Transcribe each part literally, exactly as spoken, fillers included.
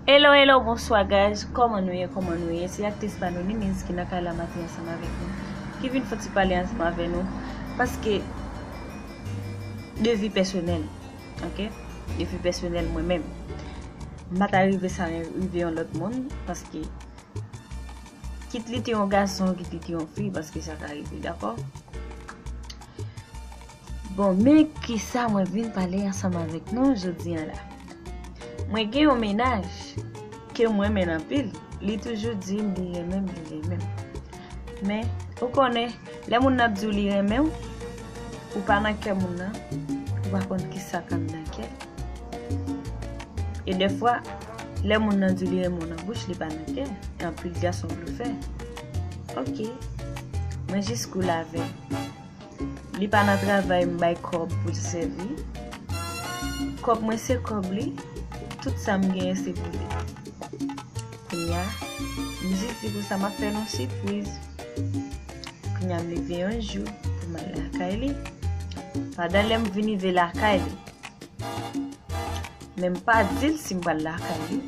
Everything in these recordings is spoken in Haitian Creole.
Hello, hello, bonswa guys. Kòman nou ye? Kòman nou ye? Se aktris pa nou, Niniz, ki nan kay la maten ansanm avèk nou. Ki vin fè ti pale ansanm avè nou. Paske de vi pèsonèl, ok? De vi pèsonèl mwen menm. M pa ta rive sa rive yon lòt moun, paske kit li te yon gason, kit li te yon fi, paske sa ka rive, dakò? Bon, men kisa mwen vin pale ansanm avèk nou jodi a la. Mwen gen yon mennaj ke mwen renmen anpil, li toujou di m li renmen m, li renmen m. Men, ou konnen, lè moun nan ap di w li renmen w, ou pa nan kè moun nan, ou pa konn kisa k anndan kè l. E dèfwa, lè moun nan di li renmen w nan bouch, li pa nan kè. E anpil gason blofè. Ok. Mwen jis cool avè l. Li pa nan travay, m bay kòb pou l sèvi. Kòb mwen se kòb li. Tout sa m genyen se pou li. Kounye a, m jis di konsa m ap fè l yon sipriz. Kounye a m leve yon jou pou m al lakay li. Pandan lè m vin rive lakay li, men m pa di l si m pral lakay li.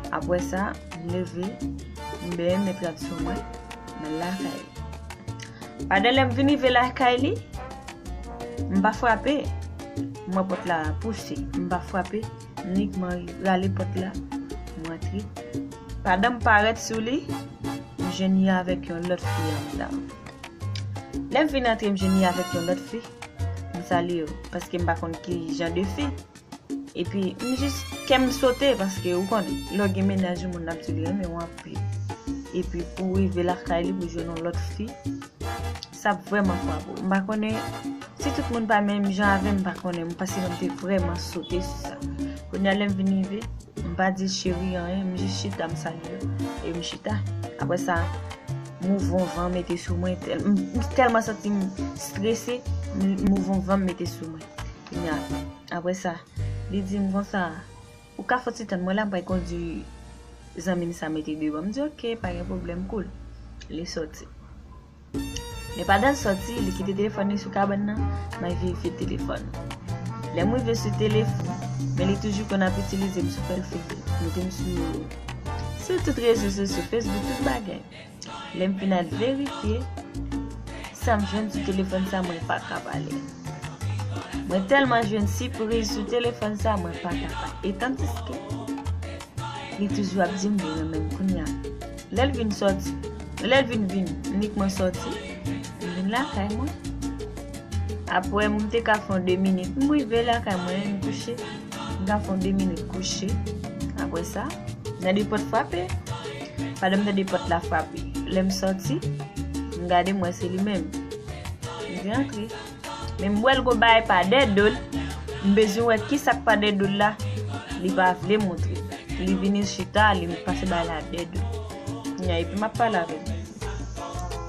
Apre sa, m leve, m benyen, m met rad sou mwen, m al lakay li. Pandan lè m vin rive lakay li, m pa frape. M wè pòt la pouse. M pa frape. M nikman rale pòt la. M rantre. Pandan m parèt sou li, m jwenn li avèk yon lòt fi anndan. Lè m vin antre, m jwenn li avèk yon lòt fi. M salye yo, paske m pa konn ki jan de fi. Epi, m jis, kè m sote, paske ou konnen, lè w gen mennaj yon moun ap di li renmen w anpil. Epi, pou w rive lakay li, pou jwenn yon lòt fi, sa ap vrèman frape w. M pa konnen, si tout moun pa menm jan avè m, m pa konnen, m paske mwen te vrèman sote sou sa. Kounye a, lè m vin rive, m pa di cheri anyen, m jis chita, m salye l, e m chita. Apre sa, mouvon van mete sou mwen, tèl-, m, m tèlman santi m strese, m, mouvon van mete sou mwen. Kounye a, apre sa, li di m konsa, ou ka fè ti tann mwen la, m pral kondui zanmi m sa mete deyò. M di, ok, pa gen pwoblèm, cool. Li sòti. Men pandan l sòti, li kite telefòn li sou kabann nan, m al verifye telefòn. Lè m rive sou telefòn, men li toujou konn ap itilize m sou pèl Facebook. Mete m sou, sou tout rezo sosyo, Facebook, tout bagay. Lè m fin al verifye, sa m jwenn sou telefòn sa, mwen pa ka pale. Mwen tèlman jwenn sipriz sou telefòn sa, mwen pa ka pale. E tandiske li toujou ap di m li renmen m kounye a. Lè l vin sòti, lè l vin vin, m nikman sòti, m vin lakay mwen. Apre, m te ka fè yon de minit. M rive lakay mwen, m kouche. M ka fè yon de minit kouche. Apre sa, m tande pòt frape. Pandan m tande pòt la frape, lè m sòti, m gade, m wè se li menm. M te antre. Men m wè l gon bagay pa dèyè do l. M bezwen wè kisa k pa dèyè do l la. Li pa vle montre. Li vini chita, li pase bagay la dèyè do l. Kounye a, epi m ap pale avè l.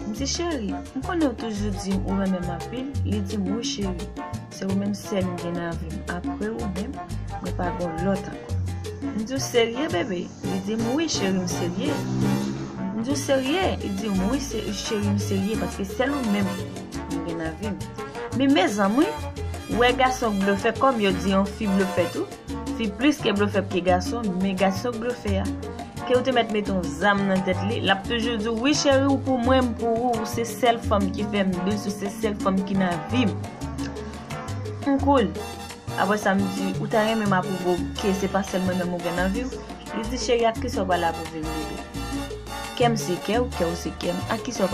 M di, cheri, m konnen w toujou di m ou renmen m anpil. Li di m, wi, cheri. Se ou menm sèl m gen nan vi m. Apre ou menm, mwen pa gon lòt ankò. M di, w serye, bebe? Li di m, wi, cheri, m serye. M di, w serye? Li di m, wi, se-, cheri, m serye, paske sèl ou menm m gen nan vi m. Men mezanmi, ou wè gason blofè, kòm yo di yon fi blofè tou. Fi plis ke blofè ke gason, men gason blofè a, ke ou te mèt mete yon zam nan tèt li, l ap toujou di w, wi, cheri, ou pou mwen, m pou ou, ou se sèl fanm ki fè m byen, ou se sèl fanm ki nan vi m. M cool. Apre sa, m di, ou ta renmen m apwouve w ke se pa sèl mwen menm ou gen nan vi w? Li di, cheri, ak kisa w pral apwouve m, bebe? Kè m se kè w, kè w se kè m. Ak kisa w